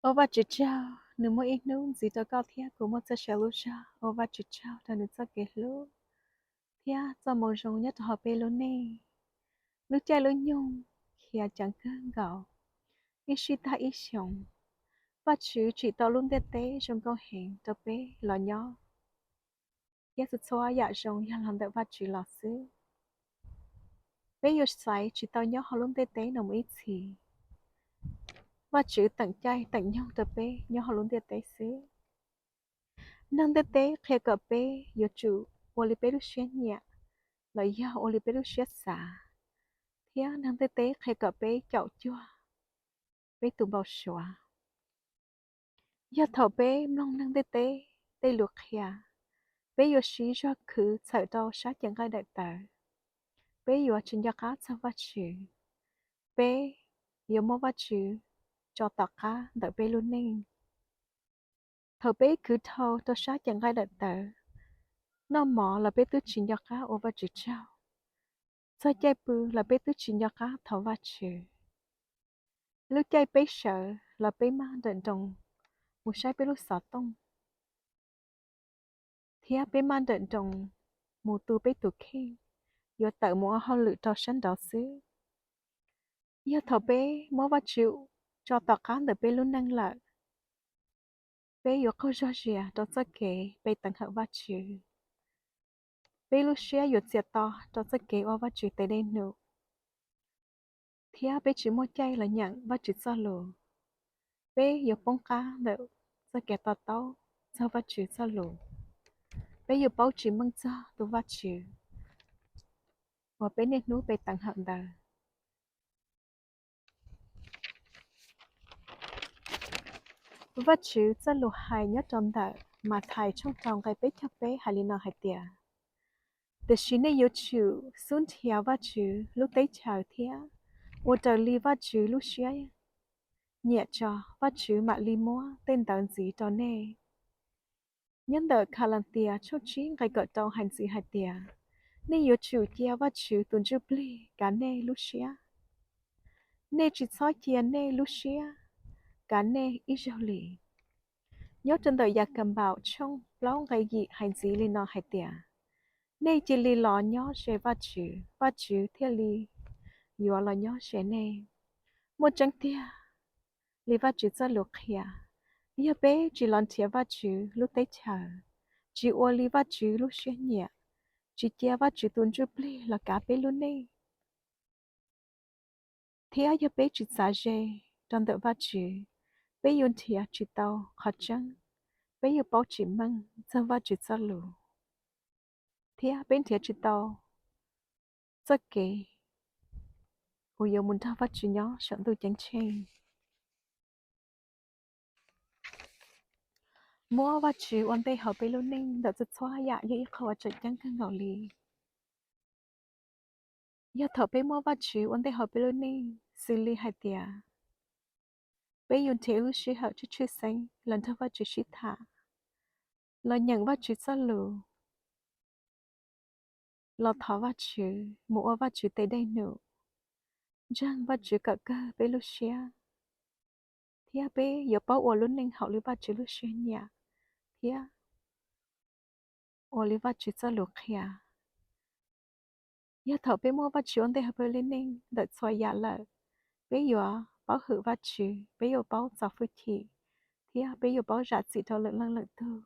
Ua Vajtswv tsaug, nws muaj ib hnub ntxiv rau koj thiab kuv muaj txoj sia lub zog. Ua Vajtswv tsaug rau nws txoj kev hlub thiab txoj moo zoo nyob rau hauv peb lub neej. Lub caij lub nyoog khiav ceev kawg nkaus, ib sij tag ib xyoos. Vajtswv tsim tau lub ntiaj teb zoo nkauj heev rau peb los nyob, thiab txhua txhua yam zoo yog los ntawm Vajtswv los xwb. Peb yuav xaiv tsis tau nyob hauv lub ntiaj teb no mus ib txhis. Vajtswv teem caij teem nyoog rau peb nyob hauv lub ntiaj teb xwb. Neeg ntiaj teb qhia kom peb yuav tsum ua li peb lub siab nyiam los yog ua li peb lub siab xav, thiab neeg ntiaj teb qhia kom peb caum cuag peb tus npau suav. Yog thaum peb mloog neeg ntiaj teb tej lus qhia, peb yuav siv zog khwv txhawm rau sab cev nqaij daim tawv, peb yuav tsis nco qab txog Vajtswv. Peb yuav muab Vajtswv tso tom qab ntawm peb lub neej. Thaum peb khwv dhau rau sab cev nqaij daim tawv, noj mov los peb twb tsis nco qab ua Vajtswv tsaug, txog caij pw los peb twb tsis nco qab thov Vajtswv. Lub caij peb sawv los peb maj nrawm nroos mus saib peb lub xov tooj, thiab peb maj nrawm nroos mus tu peb tus kheej, yuav tawm mus ua hauj lwm rau sab nraud xwb. Yog thaum peb muab Vajtswv tso tom qab ntawm peb lub neej lawm, peb yuav qaug zog zias rau txoj kev pe teev hawm Vajtswv. Peb lub siab yuav txias to rau txoj kev ua Vajtswv tes dej num, thiab peb tsis muaj caij los nyeem Vajtswv txoj lus. Peb yuav poob qab ntawm txoj kev to taub txog Vajtswv txoj lus. Peb yuav paub tsis meej txog tus Vajtswv uas peb niaj hnub pe teev hawm ntawd. Vajtswv txoj lus hais nyob rau ntawm Mathais tshooj rau nqe peb caug peb hais li no hais tias, tiam sis nej yuav tsum xub nrhiav Vajtswv lub teb chaws thiab ua raws li Vajtswv lub siab nyiam tso, Vajtswv mam li muab tej ntawd ntxiv rau nej. Nyob ntawm Kalatias tshooj tsib nqe kaum rau hais ntxiv hais tias, nej yuav tsum cia Vajtswv tus ntsuj plig kav nej lub siab. Nej tsis txhob cia nej lub siab kav nej ib zaug li. Nyob rau ntawm Yakaunpaus tshooj plaub nqe yim hais ntxiv li no hais tias, nej cia li los nyob ze Vajtswv, Vajtswv thiaj li yuav los nyob ze nej. Muaj tseeb tiag li Vajtswv txoj lus qhia, yog peb tsis los nrhiav Vajtswv lub teb chaws, tsis ua li Vajtswv lub siab nyiam, tsis cia Vajtswv tus ntsuj plig los kav peb lub neej, thiab yog peb tsis txav ze rau ntawm Vajtswv, peb yuav nrhiav tsis tau qhov tseeb, peb yuav paub tsis meej txog Vajtswv txoj lus, thiab peb nrhiav tsis tau txoj kev uas yuav mus nrog Vajtswv nyob saum ntuj ceeb tsheej. Muab Vajtswv ua ntej hauv peb lub neej ntawm txhua txhua yam yog ib qho uas tseem ceeb kawg nkaus li. Yog thaum peb muab Vajtswv ua ntej hauv peb lub neej, xws li hais tias peb yuav nrhiav lub sij hawm tshwj tshwj xeeb los nrog Vajtswv sib tham, los nyeem Vajtswv txoj lus, los thov Vajtswv, mus ua Vajtswv tes dej num, ntseeg Vajtswv kom kawg peb lub siab, thiab peb yuav paub ua lub neej haum li Vajtswv lub siab nyiam, thiab ua li Vajtswv txoj lus qhia. Yog thaum peb muab Vajtswv ua ntej hauv peb lub neej ntawm txhua yam lawm, peb yuav paub hwm Vajtswv, peb yuav paub txo hwj chim, thiab peb yuav paub zam txim rau lwm leej lwm tug.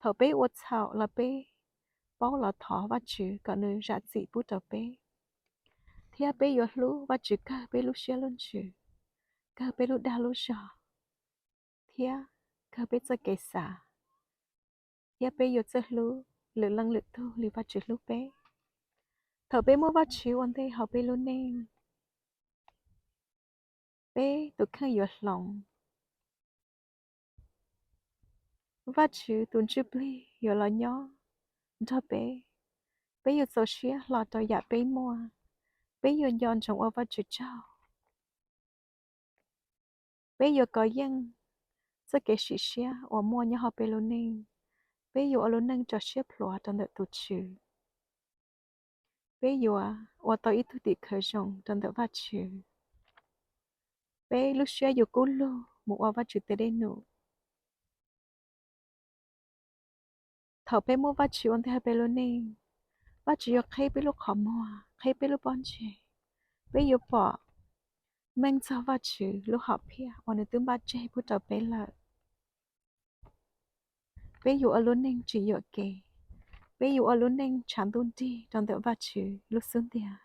Thaum peb ua txhaum los peb paub los thov Vajtswv kom nws zam txim pub rau peb, thiab peb yuav hlub Vajtswv kawg peb lub siab lub ntsws, kawg peb lub dag lub zog, thiab kawg peb txoj kev xav, thiab peb yuav txawj hlub lwm leej lwm tug li Vajtswv hlub peb. Thaum peb muab Vajtswv ua ntej hauv peb lub neej, peb tus kheej yuav hloov. Vajtswv tus ntsuj plig yuav los nyob nrog peb. Peb yuav txaus siab hlo rau yam peb muaj. Peb yuav nco ntsoov ua Vajtswv tsaug. Peb yuav kov yeej txoj kev sim siab uas muaj nyob hauv peb lub neej. Peb yuav ua lub neej rau siab plhuav rau ntawm tus Tswv. Peb yuav ua tau ib tug tim khawv zoo rau ntawm Vajtswv. Peb lub siab yuav kub lug mus ua Vajtswv tes dej num. Thaum peb muab Vajtswv ua ntej hauv peb lub neej, Vajtswv yuav qhib peb lub qhov muag, qhib peb lub pob ntseg. Peb yuav pom meej txog Vajtswv lub hom phiaj uas nws twb npaj tseg pub rau peb lawm. Peb yuav ua lub neej tsis yuam kev. Peb yuav ua lub neej tshav ntuj nrig rau ntawm Vajtswv lub xub ntiag.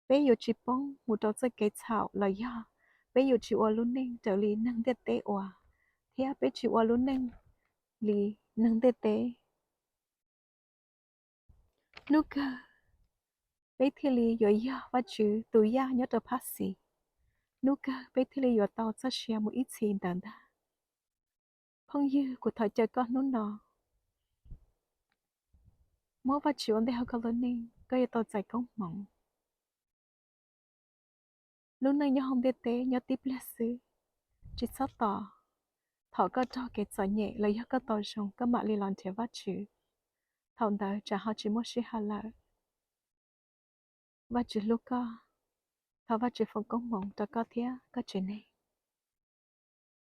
Peb yuav tsis poob mus rau txoj kev txhaum los yog peb yuav tsis ua lub neej raws li neeg ntiaj teb ua, thiab peb tsis ua lub neej li neeg ntiaj teb. Hnub kawg peb thiaj li yuav yog Vajtswv tus yaj nyob rau phab xis. Hnub kawg peb thiaj li yuav tau txoj sia mus ib txhis ntawd ntag. Phooj ywg, kuv thov caw koj hnub no muab Vajtswv ua ntej hauv koj lub neej, koj yuav tau txais koob hmoov. Lub neej nyob hauv ntiaj teb nyob tib pliag xwb, tsis txhob tos thaum koj raug kev txom nyem los yog koj tau zoo koj mam li los nrhiav Vajtswv. Thaum ntawd tsam ho tsis muaj sij hawm lawm. Vajtswv hlub koj. Thov Vajtswv foom koob hmoov rau koj thiab koj tsev neeg.